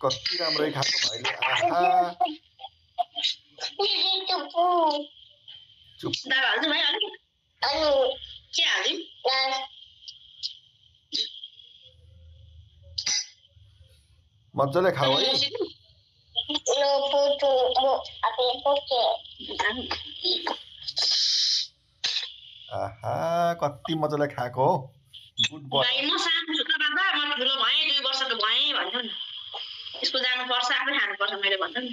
कति राम्रै खाएको भाइले आहा चुप मजाले खाऊ है आहा कति मजाले खाएको हो गुड बय म सानो छु त बाबा म ठुलो भएँ 2 वर्षको भएँ भन्नु न स्कुल जानुपर्छ आफै खानुपर्छ मैले भन्नु नि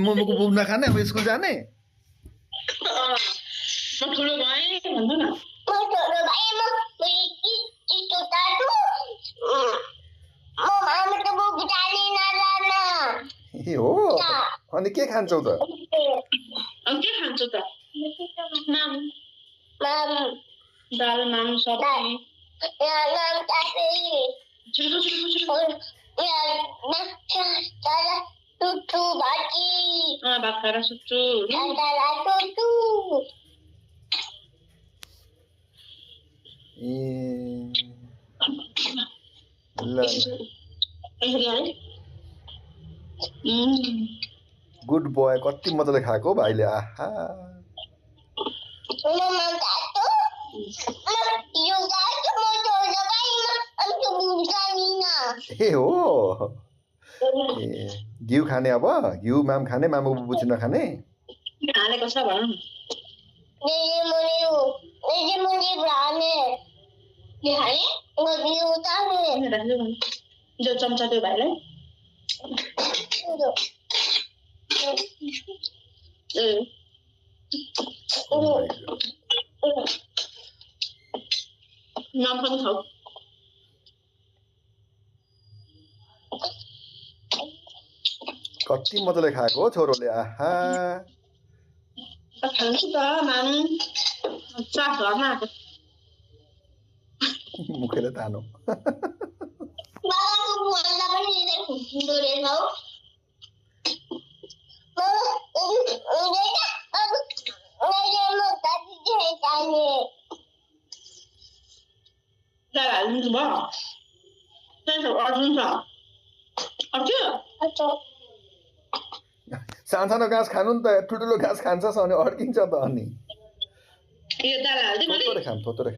मोमोको बुब नखाने अब स्कुल जाने म ठुलो भएँ भन्नु न ए हो अनि के खान्छौ त अनि के खान्छौ त दाल माम सब्जी भात खाएर सुत्छु ए ल गुड बय कति मजाले खाएको भाइले आहा ए हो ए घिउ खाने अब घिउ माम खाने मामु बुबु चाहिँ नखाने खानेको छ भन जो चम्चा त्यो भाइलाई नाम पनि खाऊ कति मजाले खाएको हो छोरोले आहा खान्छु त माम चाख घरमा आएको मुखेले तानो सानो घाँस खानु नि त ठुल्ठुलो घाँस खान्छस् अनि अड्किन्छ त अनि यो दाल हाल्दै थोरै खानु थोरै